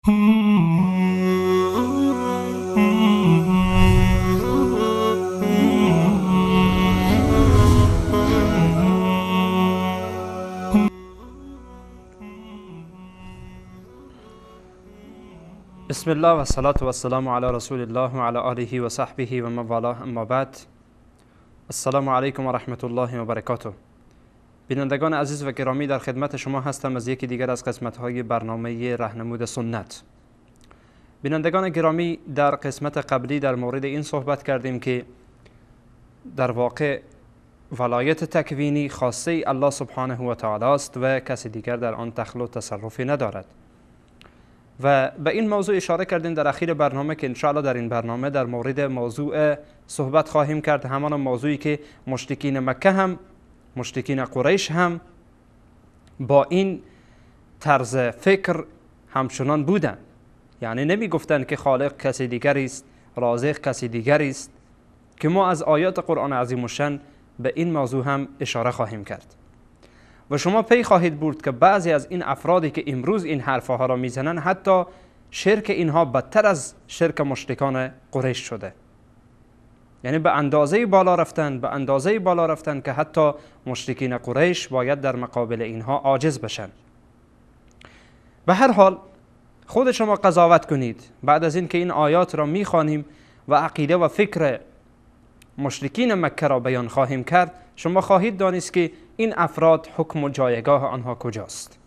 بسم الله و الصلاة و السلام علی رسول الله و علی آله و صحبه و من والاه، اما بعد. السلام علیکم و رحمت الله و برکاته. بینندگان عزیز و گرامی، در خدمت شما هستم از یکی دیگر از قسمت‌های برنامه رهنمود سنت. بینندگان گرامی، در قسمت قبلی در مورد این صحبت کردیم که در واقع ولایت تکوینی خاصه الله سبحانه و تعالی است و کسی دیگر در آن دخل و تصرفی ندارد و به این موضوع اشاره کردیم در اخیر برنامه که انشاءالله در این برنامه در مورد موضوع صحبت خواهیم کرد، همان موضوعی که مشرکین مکه هم، مشرکین قریش هم با این طرز فکر همچنان بودند. یعنی نمی گفتند که خالق کسی دیگری است، رازق کسی دیگری است، که ما از آیات قرآن عظیم الشأن به این موضوع هم اشاره خواهیم کرد. و شما پی خواهید برد که بعضی از این افرادی که امروز این حرفها را میزنن، حتی شرک اینها بدتر از شرک مشرکان قریش شده. یعنی به اندازه بالا رفتن، به اندازه بالا رفتن که حتی مشرکین قریش باید در مقابل اینها عاجز بشن. به هر حال خود شما قضاوت کنید بعد از اینکه این آیات را میخوانیم و عقیده و فکر مشرکین مکه را بیان خواهیم کرد، شما خواهید دانست که این افراد حکم و جایگاه آنها کجاست.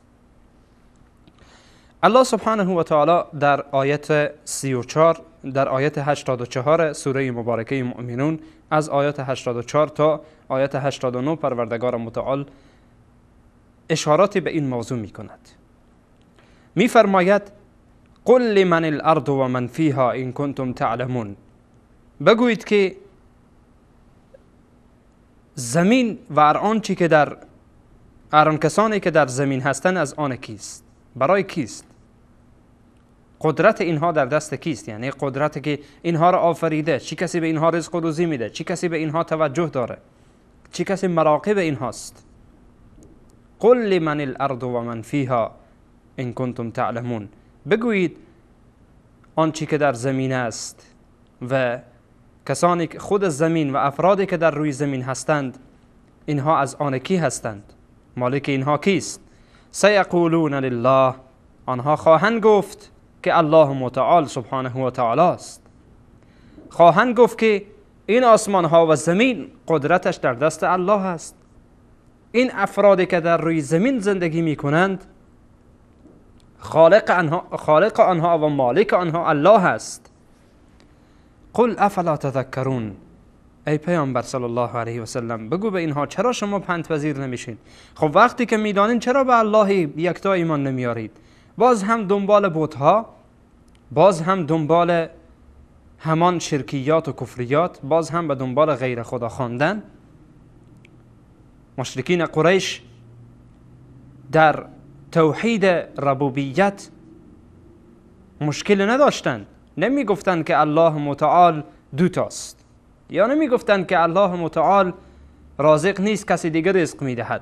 الله سبحانه و تعالی در آیت 34، در آیت 84 سوره مبارکه مؤمنون، از آیات 84 تا آیت 89 پروردگار متعال اشاراتی به این موضوع می کند. می فرماید قل لمن الارض و من فیها ان کنتم تعلمون. بگویید که زمین و آنچه که در آن کسانی که در زمین هستند از آن کیست؟ برای کیست؟ قدرت اینها در دست کیست؟ یعنی قدرت که اینها را آفریده، چی کسی به اینها رزق و روزی میده، چی کسی به اینها توجه داره، چی کسی مراقب اینهاست؟ قل لمن الارض و من فیها ان کنتم تعلمون. بگویید آنچه که در زمین است و کسانی که خود زمین و افرادی که در روی زمین هستند، اینها از آن کی هستند؟ مالک اینها کیست؟ سیقولون لله. آنها خواهند گفت که الله متعال سبحانه و تعالی است. خواهند گفت که این آسمان ها و زمین قدرتش در دست الله است. این افرادی که در روی زمین زندگی می کنند، خالق آنها و مالک آنها الله است. قل افلا تذکرون. ای پیامبر صلی الله علیه و سلم، بگو به اینها چرا شما پندپذیر نمیشین؟ خب وقتی که میدانین چرا به الله یکتا ایمان نمیارید؟ باز هم دنبال بتها، باز هم دنبال همان شرکیات و کفریات، باز هم به دنبال غیر خدا خواندن. مشرکین قریش در توحید ربوبیت مشکل نداشتند. نمی گفتند که الله متعال دوتاست، یا نمی گفتند که الله متعال رازق نیست، کسی دیگر رزق می دهد،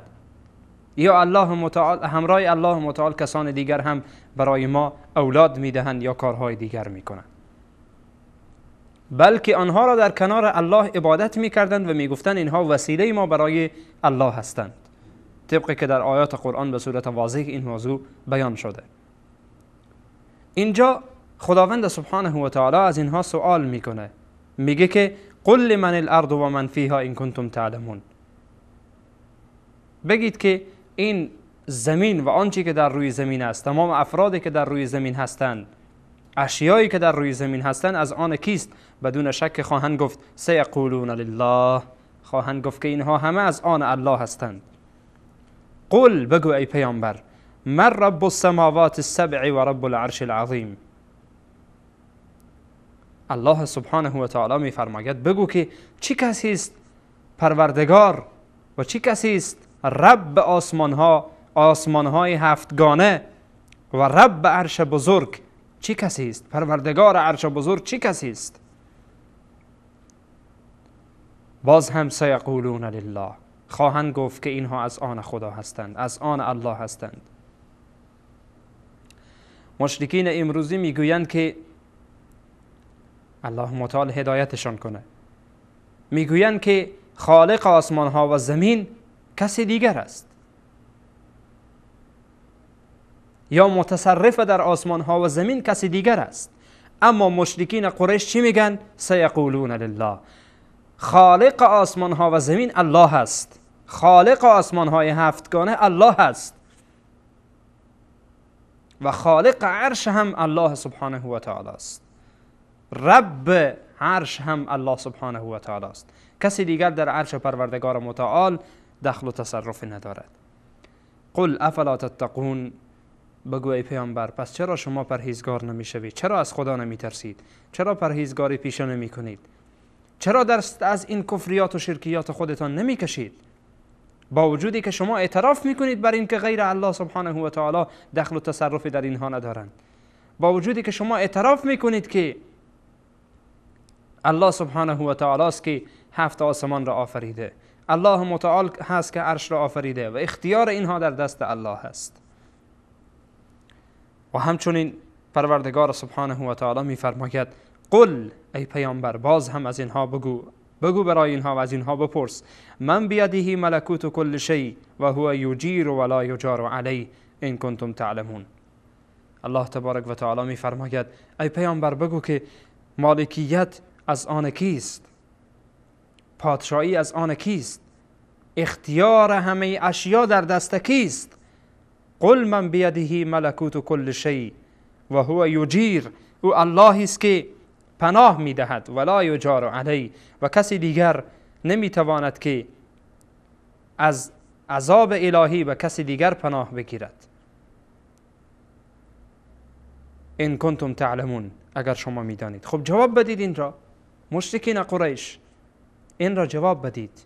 یا الله متعال همراه الله متعال کسان دیگر هم برای ما اولاد می دهند یا کارهای دیگر می کنند. بلکه آنها را در کنار الله عبادت می کردند و می گفتند اینها وسیله ما برای الله هستند، طبقی که در آیات قرآن به صورت واضح این موضوع بیان شده. اینجا خداوند سبحانه و تعالی از اینها سوال میکنه، میگه که قل لمن الارض و من فیها ان کنتم تعلمون. بگید که این زمین و آنچه که در روی زمین است، تمام افرادی که در روی زمین هستند، اشیایی که در روی زمین هستند، از آن کیست؟ بدون شک خواهند گفت سیقولون لله. خواهند گفت که اینها همه از آن الله هستند. قل، بگو ای پیامبر، من رب السماوات السبع و رب العرش العظیم. الله سبحانه و تعالی می فرماید بگو که چی کسی است پروردگار و چی کسی است رب آسمان ها، آسمان های هفتگانه و رب عرش بزرگ. چی کسی است پروردگار عرش بزرگ؟ چی کسی است؟ باز هم سیقولون لله. خواهند گفت که اینها از آن خدا هستند، از آن الله هستند. مشرکین امروزی میگویند که الله متعال هدایتشان کنه، میگویند که خالق آسمان ها و زمین کسی دیگر است، یا متصرف در آسمان ها و زمین کسی دیگر است. اما مشرکین قریش چی میگن؟ سیقولون لله. خالق آسمان ها و زمین الله است، خالق آسمان های هفتگانه الله است و خالق عرش هم الله سبحانه و تعالی است، رب عرش هم الله سبحانه و تعالی است. کسی دیگر در عرش پروردگار متعال دخل و تصرف ندارد. قل افلا تتقون، بگو ای پیامبر پس چرا شما پرهیزگار نمیشوید؟ چرا از خدا نمیترسید؟ چرا پرهیزگاری پیشه نمیکنید؟ چرا دست از این کفریات و شرکیات خودتان نمیکشید؟ با وجودی که شما اعتراف میکنید بر اینکه غیر الله سبحانه و تعالی دخل و تصرفی در اینها ندارند، با وجودی که شما اعتراف میکنید که الله سبحانه و تعالی است که هفت آسمان را آفریده، الله متعال هست که عرش را آفریده و اختیار اینها در دست الله هست. و همچنین پروردگار سبحانه و تعالی میفرماید قل، ای پیامبر باز هم از اینها بگو، بگو برای اینها و از اینها بپرس، من بیده ملکوت کل شیء و هو یجیر ولا یجار علیه ان کنتم تعلمون. الله تبارک و تعالی میفرماید ای پیامبر بگو که مالکیت از آن کیست، پادشاهی از آن کیست، اختیار همه اشیا در دست کیست؟ قل من بیده ملکوت کل شیء و هو یجیر، او اللهی است که پناه میدهد، ولا یجار علیه، و کسی دیگر نمیتواند که از عذاب الهی به کسی دیگر پناه بگیرد. ان کنتم تعلمون، اگر شما میدانید. خب جواب بدید این را مشرکین قریش، این را جواب بدید.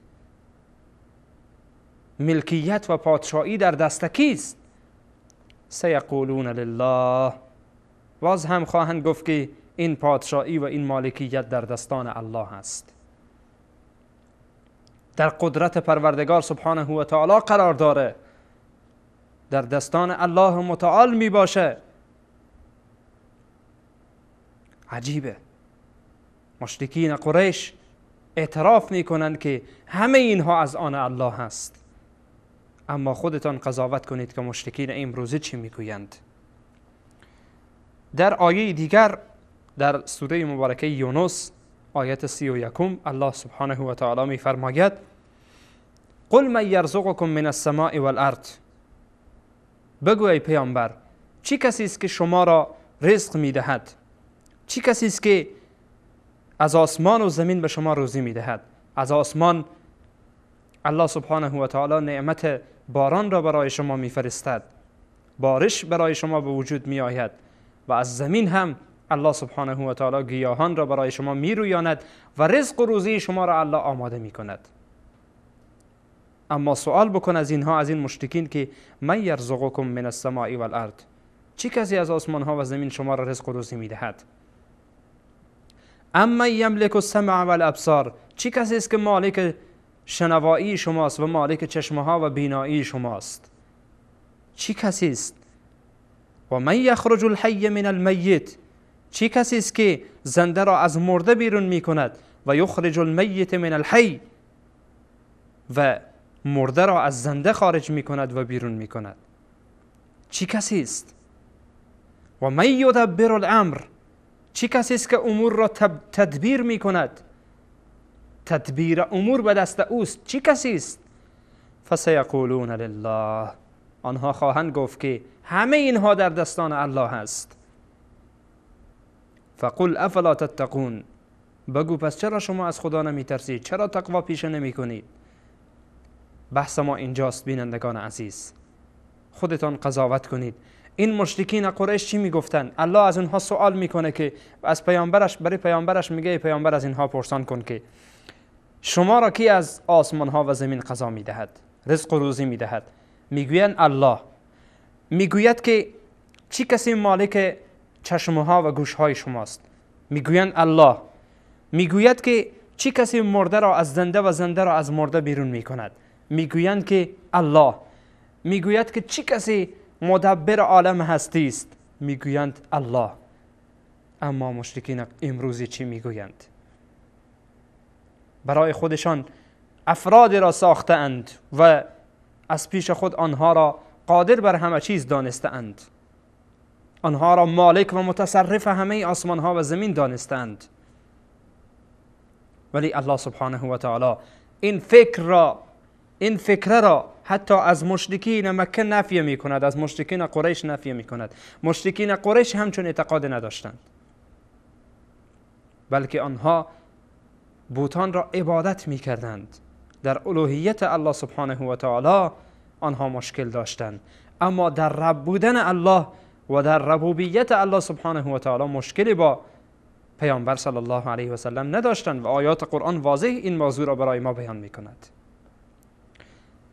ملکیت و پادشاهی در دست کیست؟ سیقولون لله، باز هم خواهند گفت که این پادشاهی و این مالکیت در دستان الله است، در قدرت پروردگار سبحانه و تعالی قرار داره، در دستان الله متعال می باشه. عجیبه، مشرکین قریش اعتراف می کنند که همه اینها از آن الله است، اما خودتان قضاوت کنید که مشرکین امروزی چی میگویند. در آیه دیگر در سوره مبارکه یونس آیت 31 الله سبحانه و تعالی میفرماید قل من یرزقکم من السماء والارض، بگو ای پیامبر چی کسی است که شما را رزق میدهد، چی کسی است که از آسمان و زمین به شما روزی میدهد؟ از آسمان الله سبحانه و تعالی نعمت باران را برای شما میفرستد، بارش برای شما به وجود می آید، و از زمین هم الله سبحانه و تعالی گیاهان را برای شما میرویاند و رزق و روزی شما را الله آماده می کند. اما سوال بکن از اینها، از این مشرکین که من یرزقکم من السماء والارض، چی کسی از آسمان ها و زمین شما را رزق و روزی میدهد؟ اما یملک السمع والابصار، چی کسی است که مالک شنوایی شماست و مالک چشمها و بینایی شماست؟ چی کسی است؟ و من یخرج الحی من المیت، چی کسی است که زنده را از مرده بیرون می کند؟ و یخرج المیت من الحی، و مرده را از زنده خارج می کند و بیرون می کند. چی کسی است؟ و من یدبر الامر، چی کسی است که امور را تدبیر می کند؟ تدبیر امور به دست اوست. چی کسی است؟ فسیقولون لله، آنها خواهند گفت که همه اینها در دستان الله است. فقل افلا تتقون، بگو پس چرا شما از خدا نمی ترسید؟ چرا تقوا پیشه نمی کنید؟ بحث ما اینجاست بینندگان عزیز، خودتان قضاوت کنید. این مشرکین قریش چی میگفتن؟ الله از اونها سوال میکنه که از پیامبرش، برای پیامبرش میگه ای پیامبر از اینها پرسان کن که شما را کی از آسمان ها و زمین قضا میدهد، رزق و روزی میدهد؟ میگویند الله. میگوید که چی کسی مالک چشمها و گوشهای شماست؟ میگویند الله. میگوید که چی کسی مرده را از زنده و زنده را از مرده بیرون میکند؟ میگویند که الله. میگوید که چی کسی مدبر عالم هستی است؟ میگویند الله. اما مشرکین امروزی چی میگویند؟ برای خودشان افراد را ساخته اند و از پیش خود آنها را قادر بر همه چیز دانسته اند، آنها را مالک و متصرف همه آسمان ها و زمین دانستند. ولی الله سبحانه و تعالی این فکر را حتی از مشرکین مکه نفی می کند، از مشرکین قریش نفی می کند. مشرکین قریش همچون اعتقاد نداشتند، بلکه آنها بتان را عبادت می کردند. در الوهیت الله سبحانه و تعالی آنها مشکل داشتند، اما در رب بودن الله و در ربوبیت الله سبحانه و تعالی مشکلی با پیامبر صلی الله علیه و سلم نداشتند و آیات قرآن واضح این موضوع را برای ما بیان می کند.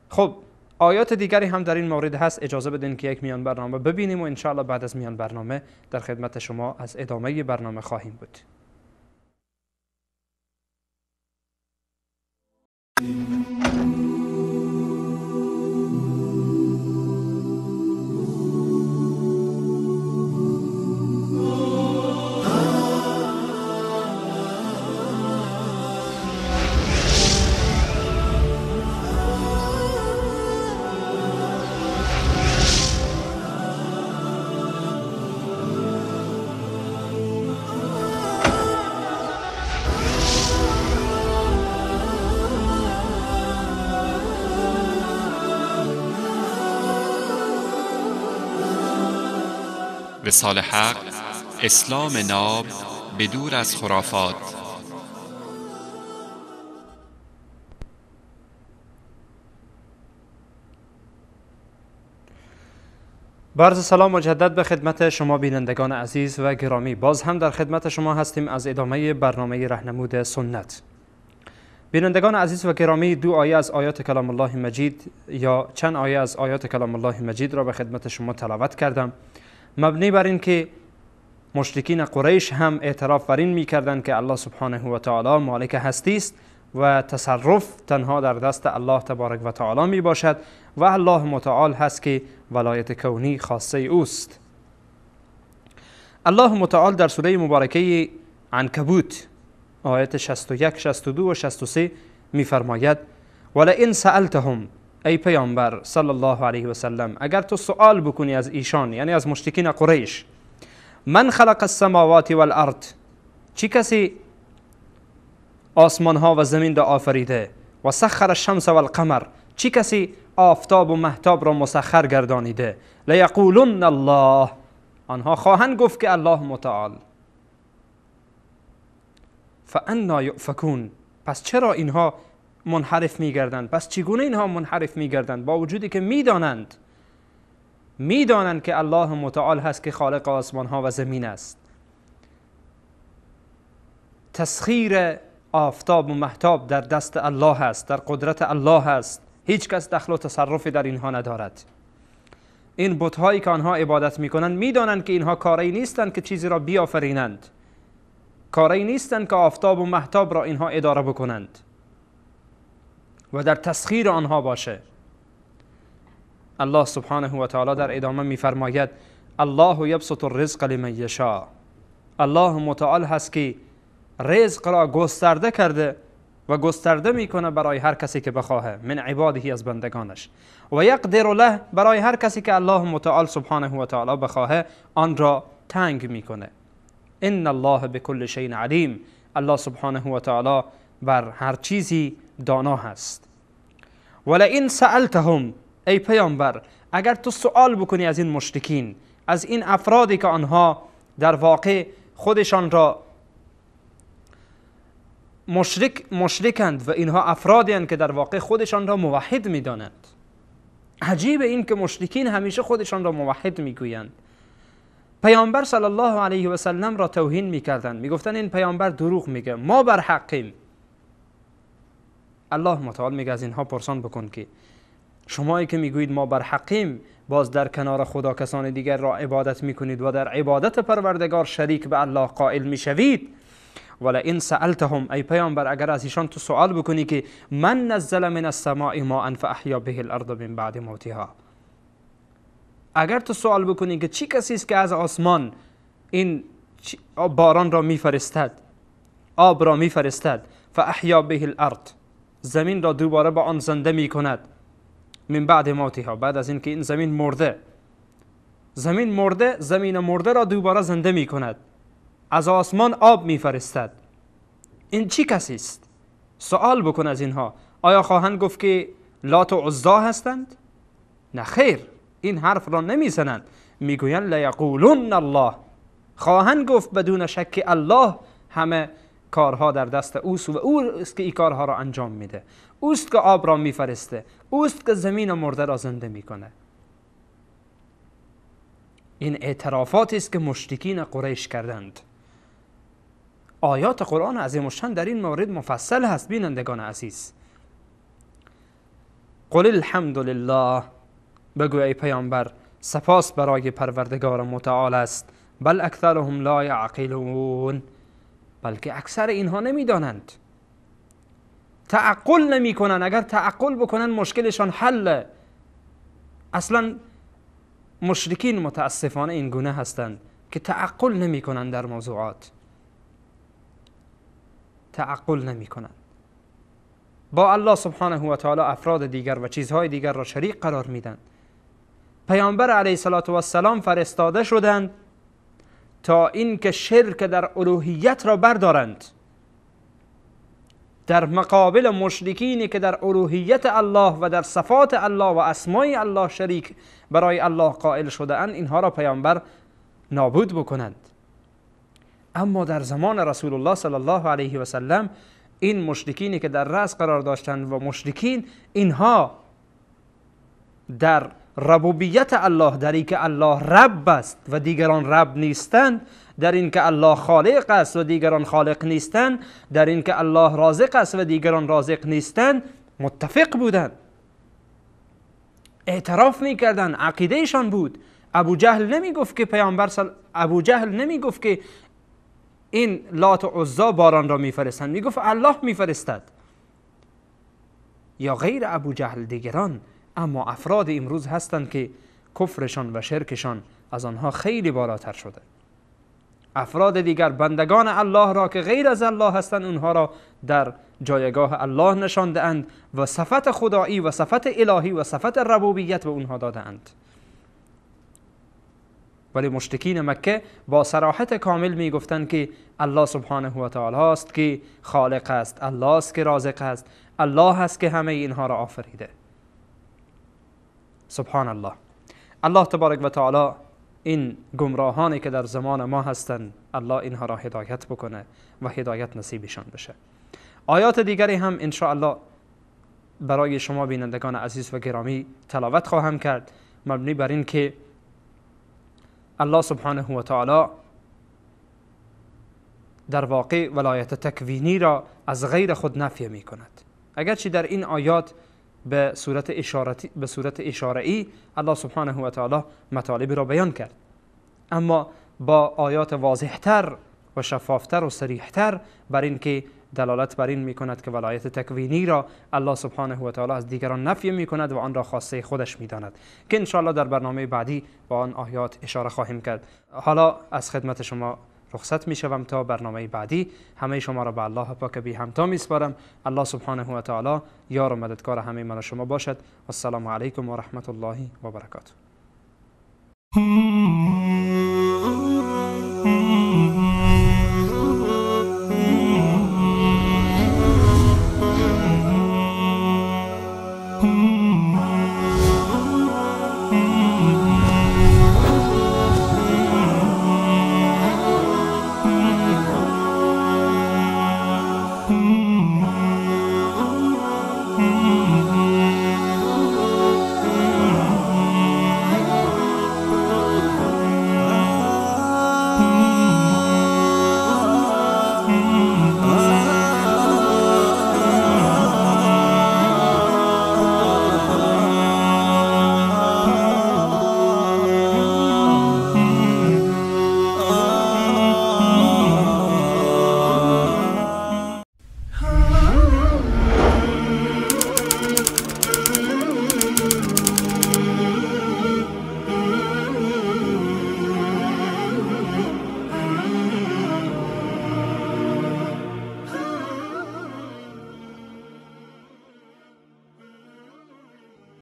خب آیات دیگری هم در این مورد هست، اجازه بدین که یک میان برنامه ببینیم و انشاءالله بعد از میان برنامه در خدمت شما از ادامه برنامه خواهیم بود. وصال حق، اسلام ناب بدور از خرافات. با عرض سلام مجدد به خدمت شما بینندگان عزیز و گرامی، باز هم در خدمت شما هستیم از ادامه برنامه رهنمود سنت. بینندگان عزیز و گرامی، دو آیه از آیات کلام الله مجید یا چند آیه از آیات کلام الله مجید را به خدمت شما تلاوت کردم، مبنی بر این که مشرکین قریش هم اعتراف بر این می‌کردند که الله سبحانه و تعالی مالک هستی است و تصرف تنها در دست الله تبارک و تعالی می باشد و الله متعال هست که ولایت کونی خاصه اوست. الله متعال در سوره مبارکه عنکبوت آیت 61، 62 و 63 می‌فرماید: ولئن سألتهم، ای پیامبر صلی الله علیه و سلم، اگر تو سوال بکنی از ایشان، یعنی از مشرکین قریش، من خلق السماوات والارض، چی کسی آسمان ها و زمین را آفریده، و سخر الشمس والقمر، چی کسی آفتاب و مهتاب را مسخر گردانیده، لیقولن الله، آنها خواهند گفت که الله متعال. فانا یؤفکون، پس چرا اینها منحرف میگردند؟ پس چگونه اینها منحرف میگردند با وجودی که میدانند که الله متعال هست که خالق آسمان ها و زمین است. تسخیر آفتاب و مهتاب در دست الله است، در قدرت الله است، هیچ کس دخل و تصرفی در اینها ندارد. این بت‌هایی که آنها عبادت میکنند میدانند که اینها کاری نیستند که چیزی را بیافرینند، کاری نیستند که آفتاب و مهتاب را اینها اداره بکنند و در تسخیر آنها باشه. الله سبحانه و تعالی در ادامه میفرماید: الله یبسط الرزق لمن یشاء، الله متعال هست که رزق را گسترده کرده و گسترده میکنه برای هر کسی که بخواهه، من عباده، از بندگانش، و یقدر له، برای هر کسی که الله متعال سبحانه و تعالی بخواهه آن را تنگ میکنه. ان الله بكل شیء علیم، الله سبحانه و تعالی بر هر چیزی دانا هست. ولئن سألتهم، ای پیامبر اگر تو سوال بکنی از این مشرکین، از این افرادی که آنها در واقع خودشان را مشرکند و اینها افرادی هستند که در واقع خودشان را موحد میدانند. عجیب این که مشرکین همیشه خودشان را موحد میگویند. پیامبر صلی الله علیه و سلم را توهین میکردند، میگفتند این پیامبر دروغ میگه، ما بر حقیم. الله متعال میگه از اینها پرسان بکن که شمایی که میگویید ما بر حقیم، باز در کنار خدا کسان دیگر را عبادت میکنید و در عبادت پروردگار شریک به الله قائل میشوید. ولئن سألتهم، ای پیامبر اگر از ایشان تو سوال بکنی که من نزل من السماء ماء فاحیا به الارض من بعد موتها، اگر تو سوال بکنی که چی کسی است که از آسمان این باران را میفرستد، آب را میفرستد، فاحیا به الارض، زمین را دوباره با آن زنده میکند، من بعد موتها، بعد از اینکه این زمین مرده، زمین مرده، زمین مرده را دوباره زنده میکند، از آسمان آب میفرستد، این چی کسی است؟ سوال بکن از اینها. آیا خواهند گفت که لات و عزی هستند؟ نه خیر، این حرف را نمیزنند. میگویند لیقولن الله، خواهند گفت بدون شک الله همه کارها در دست اوست و اوست که این کارها را انجام میده، اوست که آب را میفرسته، اوست که زمین مرده را زنده میکنه. این اعترافاتی است که مشرکین قریش کردند. آیات قرآن عظیم الشان در این مورد مفصل هست بینندگان عزیز. قل الحمد لله، بگو ای پیامبر سپاس برای پروردگار متعال است. بل اکثرهم لا یعقلون، بلکه اکثر اینها نمیدانند، تعقل نمی کنند. اگر تعقل بکنن مشکلشان حله. اصلا مشرکین متاسفانه این گونه هستند که تعقل نمی کنند در موضوعات، تعقل نمی کنند. با الله سبحانه و تعالی افراد دیگر و چیزهای دیگر را شریک قرار میدن. پیامبر علیه السلام فرستاده شدند تا اینکه شرک در الوهیت را بردارند، در مقابل مشرکینی که در الوهیت الله و در صفات الله و اسمای الله شریک برای الله قائل شده اند، اینها را پیامبر نابود بکنند. اما در زمان رسول الله صلی الله علیه و سلم این مشرکینی که در رأس قرار داشتند و مشرکین، اینها در ربوبیت الله، در اینکه الله رب است و دیگران رب نیستند، در اینکه الله خالق است و دیگران خالق نیستند، در اینکه الله رازق است و دیگران رازق نیستند، متفق بودند، اعتراف میکردند، عقیدهشان بود. ابو جهل نمی گفت که پیامبر ابو جهل نمی گفت که این لات و عزی باران را میفرستند، میگفت الله میفرستد، یا غیر ابو جهل دیگران. اما افراد امروز هستند که کفرشان و شرکشان از آنها خیلی بالاتر شده. افراد دیگر بندگان الله را که غیر از الله هستند، اونها را در جایگاه الله نشانده اند و صفت خدایی و صفت الهی و صفت ربوبیت به اونها داده اند. ولی مشرکین مکه با صراحت کامل می گفتند که الله سبحانه و تعالی است که خالق است، الله است که رازق است، الله است که همه اینها را آفریده. سبحان الله. الله تبارک و تعالی این گمراهانی که در زمان ما هستند، الله اینها را هدایت بکنه و هدایت نصیبشان بشه. آیات دیگری هم ان شاء الله برای شما بینندگان عزیز و گرامی تلاوت خواهم کرد، مبنی بر این که الله سبحانه و تعالی در واقع ولایت تکوینی را از غیر خود نفی می کند. اگرچه در این آیات به صورت اشاره‌ای الله سبحانه و تعالی مطالب را بیان کرد، اما با آیات واضحتر و شفافتر و صریحتر بر این که دلالت بر این میکند که ولایت تکوینی را الله سبحانه و تعالی از دیگران نفی میکند و آن را خواسته خودش میداند، که انشاءالله در برنامه بعدی با آن آیات اشاره خواهیم کرد. حالا از خدمت شما رخصت میشوم تا برنامه بعدی. همه شما را به الله پاک بی همتا میسپارم. الله سبحانه و تعالی یار و مددگار همه من و شما باشد. والسلام علیکم و رحمت الله و برکاته.